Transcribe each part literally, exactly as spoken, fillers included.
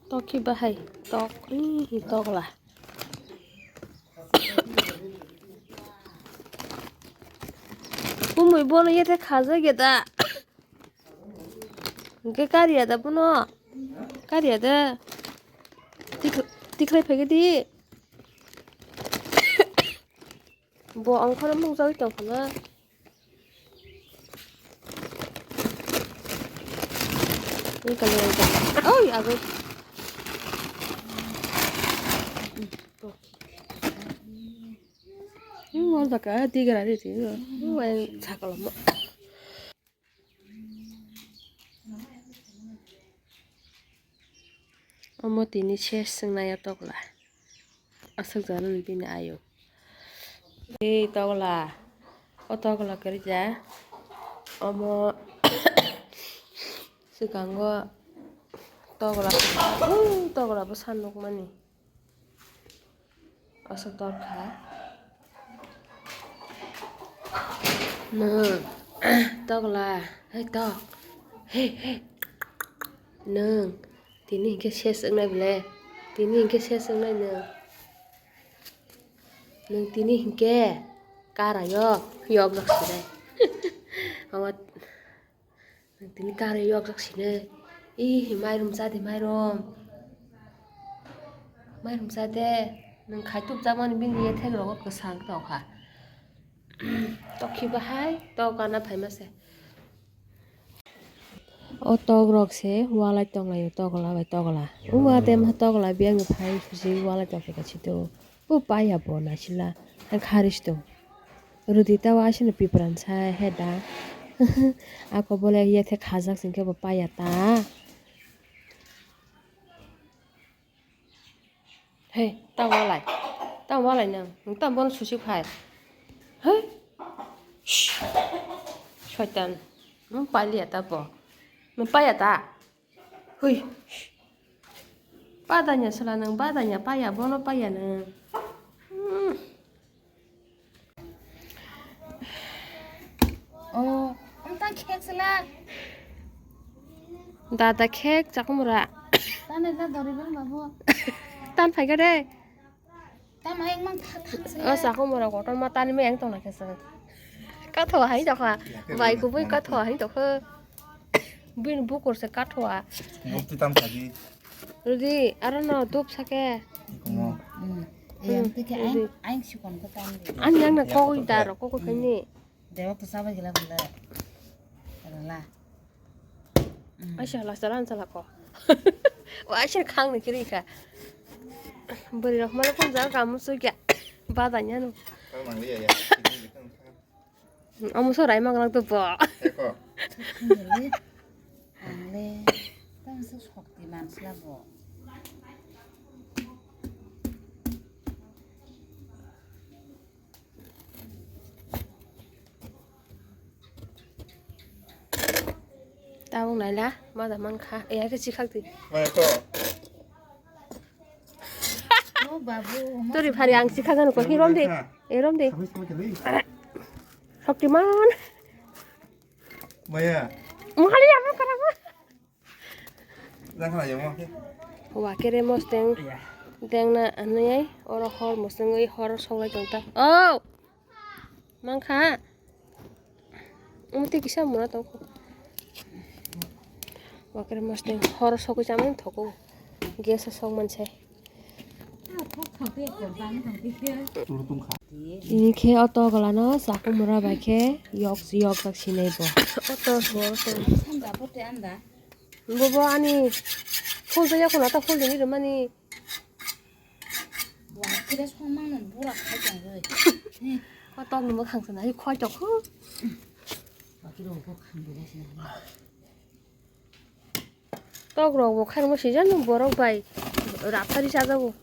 Tokhi bahai, tok, ih, tokla. Kumui bono yete khaja geta. Hingke kariya da bono. Kariya da. Tikhlai phai di. Bo ang khoro mung jagwi tong khana. Ni kali ni kali. Oi, agoi. Ni wal da ka, di gara di di. Ni wal sakal mo. Omo tini ses swngnai o tokla. Aswk jani bini ayuk. Ei tokla. O tokla kwrwija. Omo swkango tokla. Ui tokla bwsa nukmani. Aswk dorkha. Nwng tokla, hei tok, hei, hei. Nwng tini hinkhe ses wngnai bwle, tini hinkhe ses wngnai nwng. Nwng tini hinkhe kara yok, yok jak sinai. Omo. Nwng tini kari yok jak sini. Ih, mairum cha di mairum. Mairum cha de. Nwng khai tup jak mani bini ye thek rogo kwsang tong kha. Tokhi bahai, tok gana phai ma se. O tok rok se walai tong lai o tokla bai tokla. Uwa de ma tokla biyang phai susi walai tong kha si do. O paya bo naisila, ang kha risto. Rwdi ta o asino piperan sa he da. Ako bole yethe khajak singkhe bo paya ta. Hei, ta walai. Ta walai nang. Nwng ta bono susi phai. Hei. Shh. Shaitan. Nwng paliya ta bo. Nwng paya ta. Hui. Badanya sala nang badanya paya bono paya nang. Hmm. Oh, ang ta khek sala. Dada khek chakumura. Tane da dori bang babu. Tan phai ga de. Tamo ekmang thak thak se. O sakho mora kotor ma tani ma yang tong na khe se. Katho hai tokha. Bai kubui katho hai tokha. Bini bukur se katho a. Mukti tam khadi. Rudi aro no dup sake. Ikomo. Hmm. Yang tike aing aing sikon ko tam di. Ani yang na kogoi daro kogoi khaini. Dewa to sabai gila bela. Rala. Aisha hala salan salako. Wa aisha khang ni kiri ka. Bwrwi rok mala kun jal kamu sui kya. Bada nya no. Kang nang liya ya. Amu so rai mang lang to bo. Eko. Angle. Tang so shokti man sla bo. Tabuk naila, ma da man kha. E, ake chikhak di. Maya ko. O babu, mo Tori phari ang chikhak ano ko hirom de. Erom de. Sabai sabai kali. Shoktiman. Maya. Mali apa kara ma? Wa kere mosteng dengna anai oro hor mosteng oi hor songlai tong ta. Oh! Mangkha. Umti kisa muna tong. Wa kere mosteng hor sogwi chamani thogo. Gas sok manse. Ini khe o togolano chaku mura bai khe yok yok jak sinai bo. O to bo to. Bobo ani phul to yakuna ta phul dini rwmani. Wa kire song mangno bura khai tong oi. O togni mwkhang sana hi khoi tok. Wa kire bo khang dina sina. Tok rok bo khairokma sijano borok bai raptari chajago.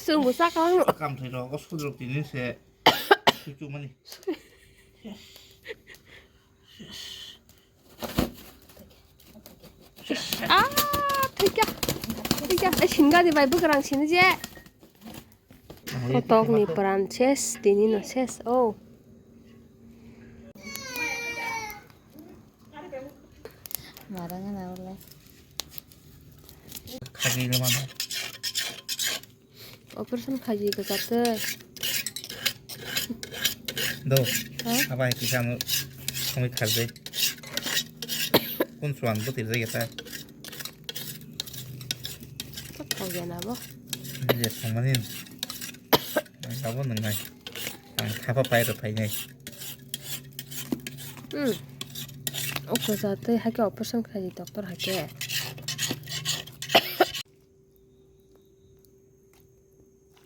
Chwngbo chakha. Kamthai rok o sujrok tini se. Chuchumani. Ah, thikya. Thikya. Eh, singa di bai bukrang sini je. Kotok ni pran ses, tini no ses. Oh. Arang na wala. Khagi le mano. Operation khaji kwchak tei. Do. Ha? Abai kisa mo songwi kharjai. Kun suan bo tirjai ta. Thok thok ya na bo. Je songmani. Abo nang nai. Ang thapa pai ro phai nai. Hmm. Operation tei hake operation khaji doctor hake.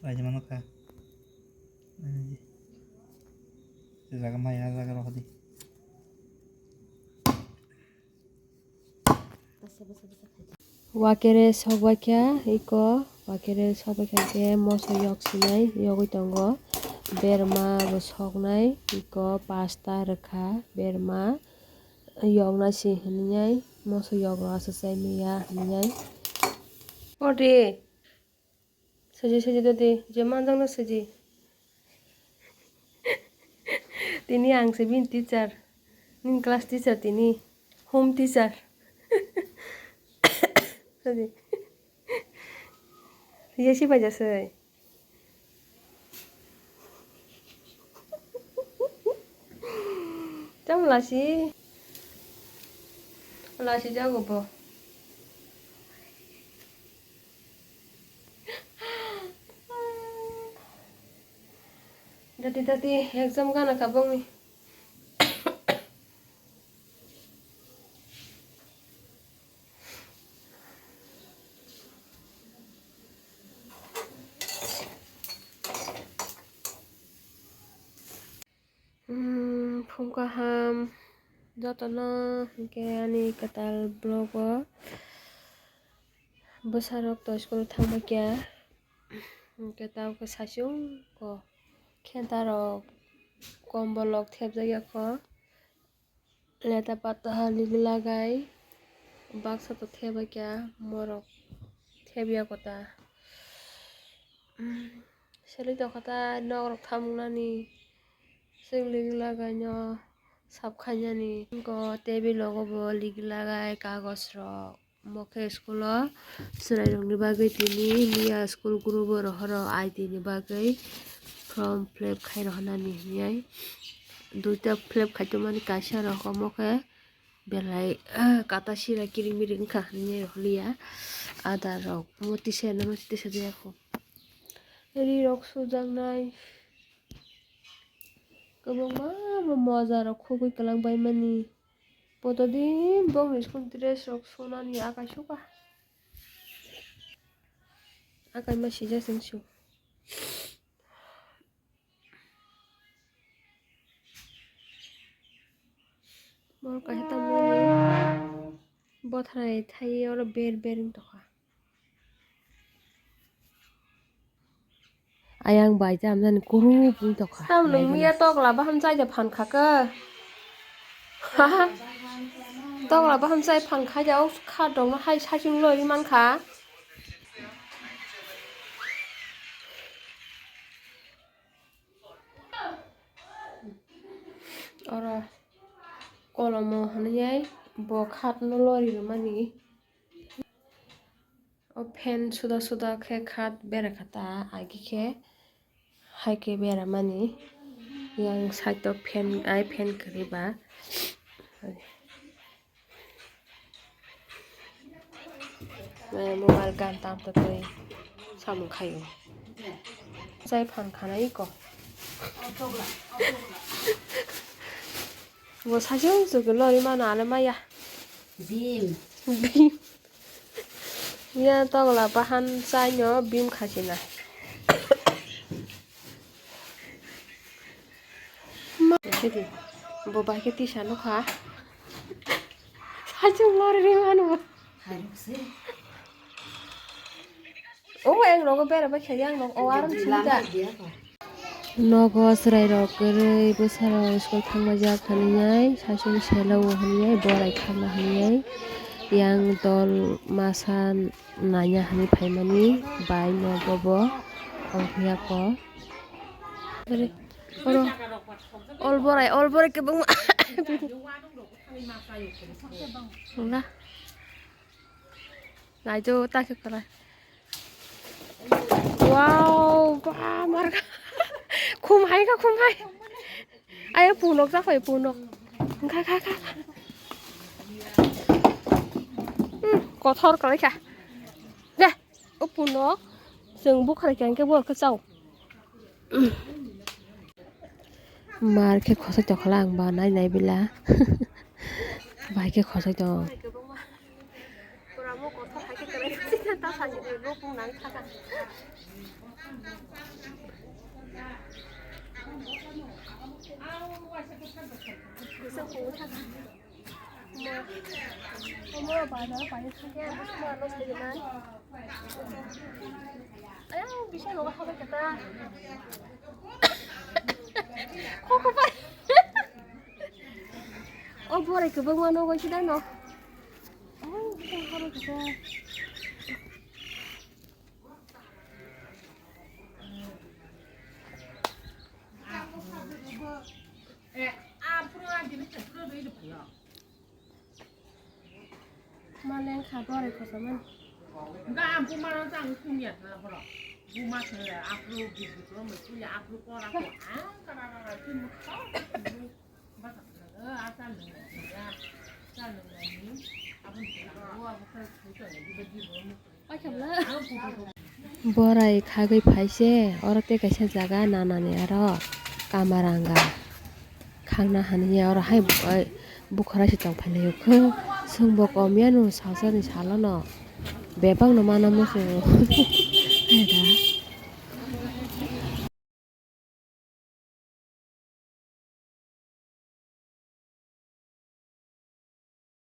Aji mano kha. Aji. Se jaga maya jaga rohdi. Wakere sokbaikha iko, wakere sokbaikha khe moso yok sinai yogwi tongo, berma bo soknai iko, pasta rwkha berma yoknai si hinwi moso yok rw aswk chai manya hinwi. Ode. Saji, saji, dadi, je manjakno saji. Tini ang se bini teacher, nini class teacher tini, home teacher. Saji. Ye si pai jasai. Tamo lasi. Lasi jago bo. Dati dati exam gana ka bongni. Hmm, phung kaham jotono, hinkhe ani kwtal vlog o bwsarok to school thangbaikha, hinkhe tabukhe saichung ko khentarok kombolrok thepjakya kho. Leta pata ligi lagai baksa to thebakya morok thebya kota. Selei tokha ta nok rok thamung nani seng ligi lagai no sap khainani. Go table rogo bo ligi lagai kagos rok. Omo khe school o chwrairokni bagwi tini miya school guru bo rohoro I D ni bagwi form fill up khai rohornani hinwi. Duita fill up khai tongmani kaisa rok omo khe belai, ah, kata sira kiring miring wngkha hinwi rohorliya. Ada rok omo tisa no tisa jaya kho. Ri rok sujaknai kwbangma moja rok khugwi kwlangbaimani. Poto din bongni school dress rok sunani akai suka. Akai ma sijak sing su. Borok kaisa tamo bothrai thai oro ber ber wng tokha. Ayang bai jam jani kurup wng tokha. Tam nung miya tokla baham chai de phan kha ke. Tokla baham chai phan kha ja, o kha dong hai saichung loi man kha. Oro kolomo hwnwi bo khat no lori rwmani. O fan suda suda khe khat bera kha ta, agi khe hai khe bera mani. Yang side o fan, ai fan kwrwi ba. Eh, mobile gan tam ta twi samung khaio. Chai phan khana iko. Bo saichung chukhe lori mano ale maya. Bim. Bim. Ya tokla bahan chaino bim khachina. Ma, bo bai khe tisa nukha. Saichung lori ri mano. O, ang nogo bera bai khe, ang nogo, o, aram sini da. Nogo chwrai rok kwrwi bwsarok school thangma jak hinwi, saichung selo hinwi, borai khama hinwi, yang dol masa nanya hinwi phaimani bai nogo bo ongya ko. Oro, ol borai, ol borai kwbangma. Wala. Ajo ta khe kwlai. Wow, ba, marga. Khum hai kha, khum hai. Ayo, punok jakhai, punok. Kha, kha, kha, kha. Hmm, kothor kwlai kha. De, o punok. Chwng bukhai kha, hwnkhe bo khe chao. Mar khe khosai tongkha ang ba nai nai bila. Bai khe khosai tong. Omo bazar bai thangkhe, omo suma no saimanai. Ayang, bisa nogo habai kata. Koko pai. O borai kwbangma nogo sida no. Ayang, bisa habai kata. Malen kha borai kosa man. Ga buma no tang sumya thala boro. Buma se apro bibi ko me kuya apro pora ko. Ah, kara kara ki mukha. Basa kara, ah, ta nung ya. Ta nung ya ni. Abun kara ko, abun kara ko, abun kara ko. Borai khagwi phaise, oro tei kaisa jaga nanani aro kamaranga khangna haniya oro hai bukhara se tongphailaio khe, chwngbo komyano salsani salono bebakno mana muchungo. Hai da.